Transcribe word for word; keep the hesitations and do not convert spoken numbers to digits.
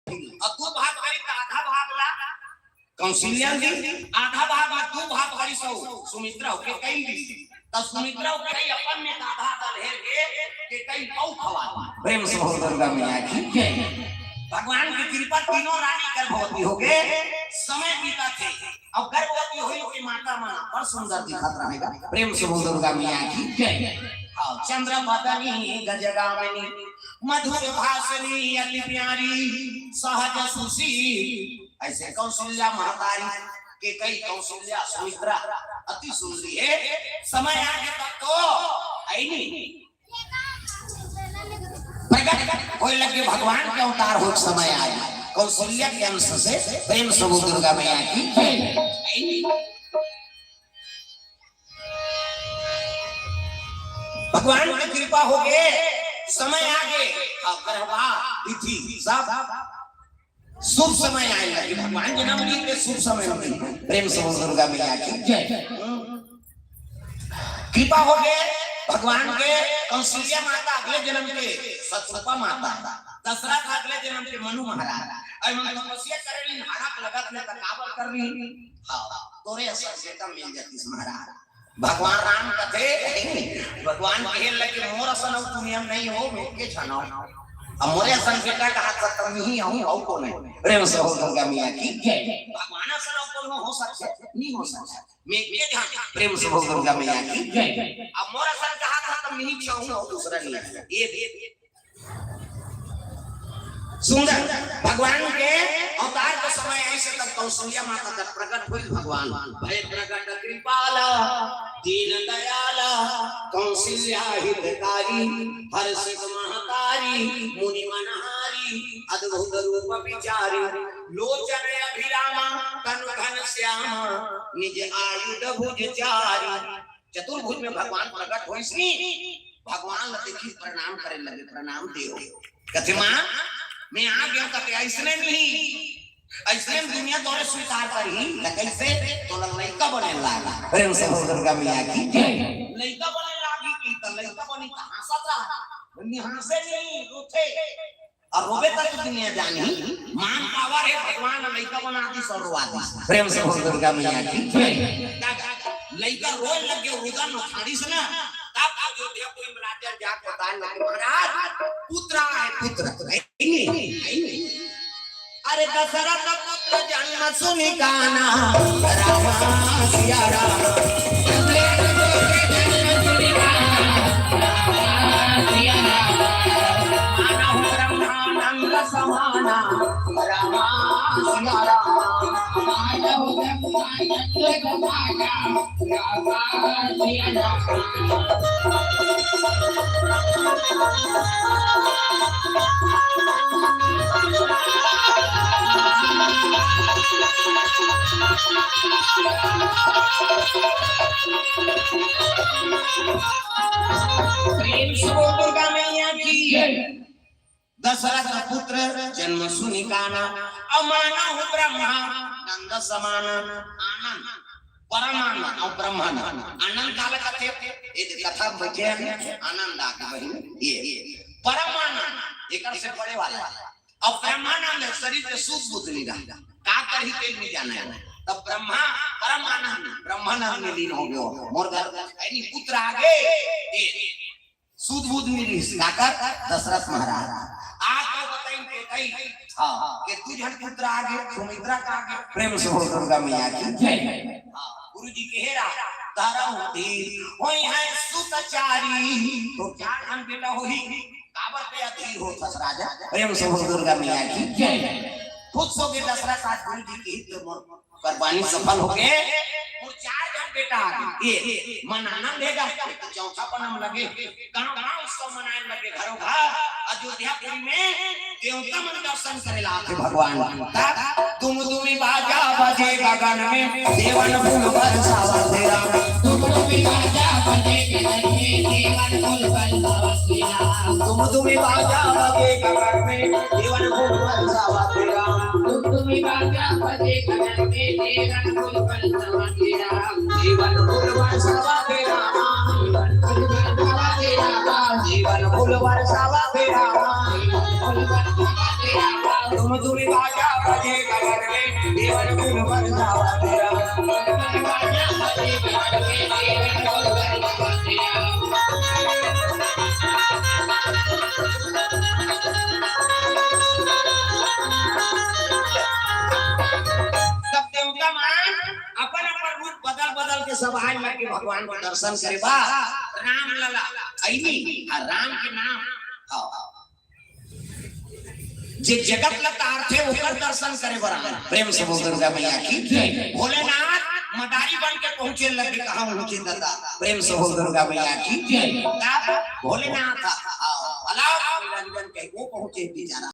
अउ दू भाग करिस त आधा भाग ला कौशल्या ल दिस, आधा भाग ला दू भाग करिस अउ सुमित्रा ल केकई ल दिस। त सुमित्रा ल केकई अपन में आधा आधा ले हे, केकई ल अउ खवा दिस। प्रेम से बोल दुर्गा मैया की जय। भगवान के कृपा, तीनों रानी गर्भवती होगे, समय बीतत हे। अब गर्भवती होई के माता मन बड़ सुंदर दिखत रहेगा। प्रेम से बोल दुर्गा मैया की जय। हाँ, चंद्र बदनी गजगामिनी, मधुर भाषिणी अति प्यारी, सहज सुशील। अइसे कौशल्या महतारी, केकई, कौशल्या, सुमित्रा अति सुंदरी हे। समय आगे तब तो अइनी प्रगट होय लगे, भगवान के अवतार होय के समय आगे। कौशल्या के अंश से प्रेम से बोल दुर्गा मैया की जय। भगवान के कृपा होगे, समय आगे, अब गर्भा तिथि सब शुभ समय आय लगे। भगवान जनम दिन के शुभ समय में प्रेम से बोल दुर्गा मैया की जय। कृपा होगे भगवान के, कौशल्या माता अगले जनम के शतरूपा माता, दशरथ अगले जनम के मनु महाराज। अउ मन तपस्या करे रहिन, हड़क लगत हे त काबर कर रहिन? हाँ, तोरे असन बेटा मिल जातिस महाराज। भगवान राम कथे, भगवान कहे लगे, मोर असन अउ दुनिया में नहीं हो, मैं के जानव। अब मोरे असन बेटा कहा त नहीं हूँ, अउ कोन हे? प्रेम से बोल दुर्गा मैया की जय। भगवान असन अउ कोन हो सकथे? नहीं हो सकथे। मैं के जानव। प्रेम से बोल दुर्गा मैया की जय। अब मोर असन कहा त नहीं चाहूँ, अउ दूसरा नहीं हे। ये, ये, सुंदर भगवान के अवतार के समय अइसे तब कौशल्या माता कर प्रगट होइस भगवान। भय प्रगट कृपाला दीन दयाला कौशल्या हितकारी, हर्षित महतारी मुनि मनहारी, अद्भुत रूप विचारी, लोचन अभिरामा तनु घनश्यामा निज आयुध भुज चारी। चतुर्भुज में भगवान प्रगट होइस नी, भगवान ला देखिस, प्रणाम करे लगे, प्रणाम देव। कथे, माँ, मैं आ गेंव, कथे, अइसने नहीं, अइसने दुनिया तोरे स्वीकार करही, त कइसे? तोला लइका बने लागी। प्रेम से बोल दुर्गा मैया की जय। लइका बने लागी कि त लइका बनी त हाँसत रहा, नहीं हाँसे नहीं, रोथे। अउ रोबे त दुनिया जानही, मान पावर हे, भगवान लइका बना दिस अउ रोवा दिस। प्रेम से बोल दुर्गा मैया की जय। लइका रोए लगे, रुदन उठाड़िस ना, तब अयोध्यापुरी में राजा जाके बताए लगे, महाराज, पुत्र आए, पुत्र। अरे दशरथ पुत्र जन्म सुनि काना, रामा सिया राम। मानहु ब्रह्मानंद समाना, रामा सिया राम। प्रेम से बोल दुर्गा मैया की। दशरथ पुत्र जन्म सुनि काना, अउ मानहु ब्रह्मानंद समाना। आनंद, परमानंद अउ ब्रह्मानंद। आनंद काला कथे? ए दे कथा में बइठे हन, आनंद आके बहिन, ये परमानंद, एकर से बड़े वाला। अउ ब्रह्मानंद शरीर के सुध बुध नइ रहा, का करही तेल नइ जाने। तब ब्रह्मा, परमानंद, ब्रह्मानंद में लीन हो गयो। मोर घर, यानी पुत्र आगे, ये सुध बुध नइ रहिस, काकर? दशरथ महाराज। आके बताइन के कही, हाँ, के दू झन पुत्र आगे, सुमित्रा का आगे। प्रेम से बोल दुर्गा मैया की जय। हाँ, गुरु जी कहे रहा, धरहु धीर होइहैं सुत चारी। तोर चार झन बेटा होही, काबर के अधीर होथस राजा। प्रेम से बोल दुर्गा मैया की जय। खुश होगे दशरथ, आज गुरु जी के हित मोर कुर्बानी सफल होगे। मोर चार झन बेटा आगे। ये मन आनंद हे गा, चौथा पनम लगे, गांव गांव उत्सव मनाए लगे, घरों घर अयोध्यापुरी में देवता मन दर्शन करे ला आथे भगवान। तब दुमदुमी बाजा बजे गगन में, देवन फूल बरसावत हे राम। दुमदुमी बाजा बजे गगन में, देवन फूल बरसावत हे राम। दुमदुमी बाजा बजे गगन में, देवन फूल बरसावत हे राम। दुमदुमी बाजा बजे गगन में, देवन फूल बरसावत हे राम। देवन फूल बरसावत हे राम। देवन फूल बरसावत हे राम। देवन फूल बरसावत हे राम। देवन फूल बरसावत हे राम। तुम धुन बाजा बजे गगन में, देवन गुण बरसावा तेरा। सब देवता मन अपन अपन रूप बदल बदल के सब आए लगे भगवान के दर्शन करे बा। राम लला अइनी, आ राम के नाम, हाँ, जे जगत ल तारथे ओकर दर्शन करे बर आए। प्रेम से बोल दुर्गा मैया की जय। भोलेनाथ मदारी बन के पहुंचे लगे, कहाँ पहुंचे दादा? प्रेम से बोल दुर्गा मैया की जय। तब भोलेनाथ, हाँ, भला निरंजन के वो पहुंचे बेचारा।